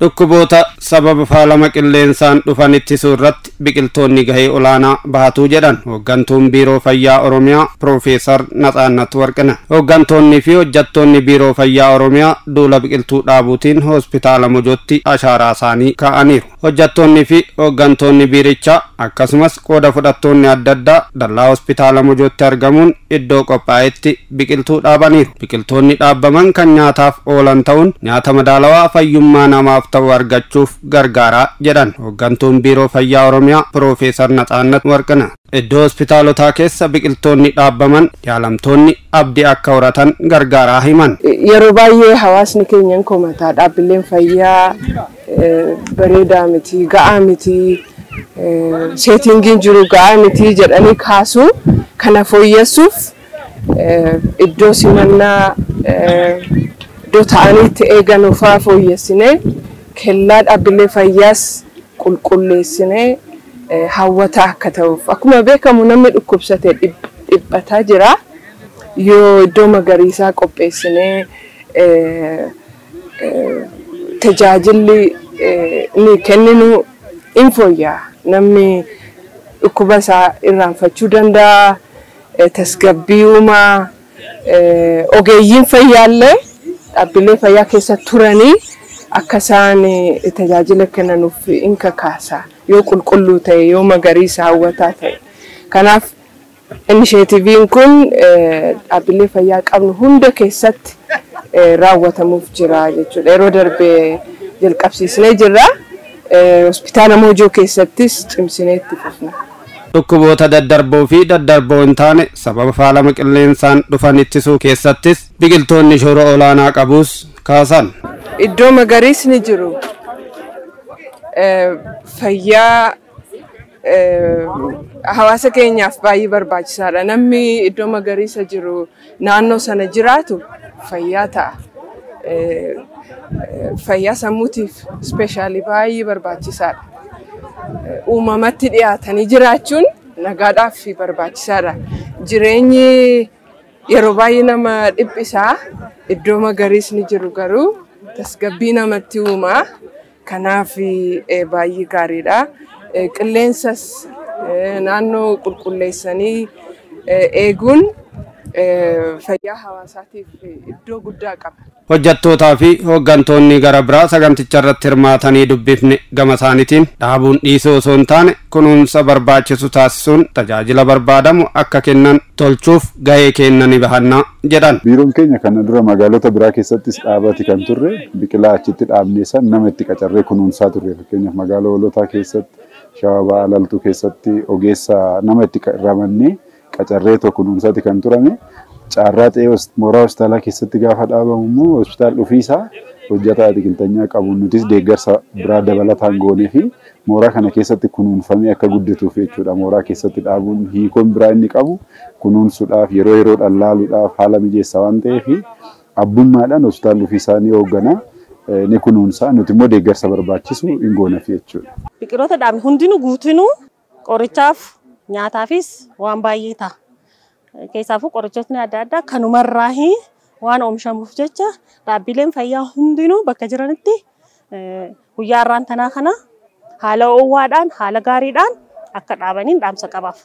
Dhukkuboota sababa faalama qilleensaan dhufan ittisuu irratti biqiltoonni gahee olaanaa bahatuu jedhan hooggantuun Biiroo Fayyaa Oromiyaa Piroofeesar Natsaannat Warqina. Hooggantoonni fi hojjettoonni Biiroo Fayyaa Oromiyaa duula biqiltuu dhaabuutiin hospitaala Mojootti ashaaraa isaanii kaa'aniiru. Hojjettoonni fi hooggantoonni biirichaa akkasumas qooda fudhattoonni adda addaa dallaa hospitaala Mojootti argamuun iddoo qophaa'etti biqiltuu dhaabaniiru. Biqiltoonni dhaabaman kan nyaataaf oolan ta'uun nyaata madaalawaa fayyummaa namaaf ta'u argachuuf gargaaraa jedhan hooggantuun Biiroo Fayyaa Oromiyaa Piroofeesar Natsaannat Warqina. Iddoo hospitaalotaa keessa biqiltoonni dhaabaman yaalamtoonni abdii akka horatan gargaaraa himan. Yeroo baay'ee hawaasni keenya hin komataa, dhaabbileen fayyaa bareedaa miti, ga'aa miti, seetingiin jiru ga'aa miti jedhanii kaasu. Kana fooyyessuuf iddoo simannaa iddoo ta'anii itti eegan ofaa fooyyessinee kellaa dhaabbilee fayyaas qulqulleessinee hawwataa akka ta'uuf. Akkuma beekamu namni dhukkubsate dhiphataa jira. Yoo iddoo magariisaa qopheessinee tajaajilli ni kenninu in fooyya'a. Namni dhukkuba isaa irraanfachuu danda'a, tasgabbii uumaa, ogeeyyiin fayyaallee dhaabbilee fayyaa keessa turanii akka isaan tajaajila kennanuuf in kakaasa. Yoo qulqulluu ta'e, yoo magariisa hawwataa ta'e. Kanaaf inisheetiiviin kun dhaabbilee fayyaa qabnu hunda keessatti raawwatamuuf jira jechuudha. Yeroo darbee jalqabsiisnee jirra. Hospitaala Mojoo keessattis cimsinee itti fufna. Dhukkuboota daddarboo fi daddarboo hin taane sababa faalama qilleensaan dhufan ittisuu keessattis biqiltoonni shoora olaanaa qabus kaasan. Iddoo magariisni jiru fayyaa hawaasa keenyaaf baay'ee barbaachisaadha. Namni iddoo magariisa jiru naannoo sana jiraatu fayyaa ta'a. Fayyaa sammuutiif ispeeshaalii baay'ee barbaachisaadha. Uumamatti dhiyaatanii jiraachuun nagaadhaaf barbaachisaadha. Jireenyi yeroo baay'ee nama dhiphisaa, iddoo magariisni jiru garuu tasgabbii namatti uumaa. Kanaaf baay'ee gaariidha. Qilleensas naannoo qulqulleessanii eeguun fayyaa hawaasaatiif iddoo guddaa qaba. Hojjettootaa fi hooggantoonni gara biraa saganticha irratti hirmaatanii dubbifne gama isaaniitiin dhaabuun dhiisuu osoo hin taane kunuunsa barbaachisu taasisuun tajaajila barbaadamu akka kennan tolchuuf gahee kennanii bahannaa jedhan. Biiroon keenya kana dura magaalota biraa keessattis dhaabati kan turre biqilaa achitti dhaabnee san nama itti qacarree kunuunsaa turre. Fakkeenyaaf magaalaa Hoolotaa keessatti, Shawaa Ba'aa Laltuu keessatti ogeessa nama itti ramannee qacarree tokko kunuunsaati kan turame. Carraa ta'ee mooraa hospitaalaa keessatti gaafa dhaabamu immoo hospitaal ofiisaa hojjetaa biqiltoota qabuun nutis deeggarsa biraa dabalataan goonee fi mooraa kana keessatti kunuunfamee akka guddatuuf jechuudha. Mooraa keessatti dhaabuun hiikoon biraa inni qabu kunuunsuudhaaf yeroo yeroodhaan laaluudhaaf haala mijeessa waan ta'eef abbummaadhaan hospitaalli ofiisaa ni hoogganaa, ni kunuunsaa, nuti immoo deeggarsa barbaachisu hin gooneef jechuudha. Biqiloota dhaabne hundinuu guutinuu qorichaaf nyaataafis waan baay'ee ta'a. Keessaafuu qorichootni adda addaa kanumarraa waan oomishamuuf jecha dhaabbileen fayyaa hundinuu bakka jiranitti guyyaa har'aan tanaa kana haala oowwaadhaan haala gaariidhaan akka dhaabaniin dhaamsa qabaaf.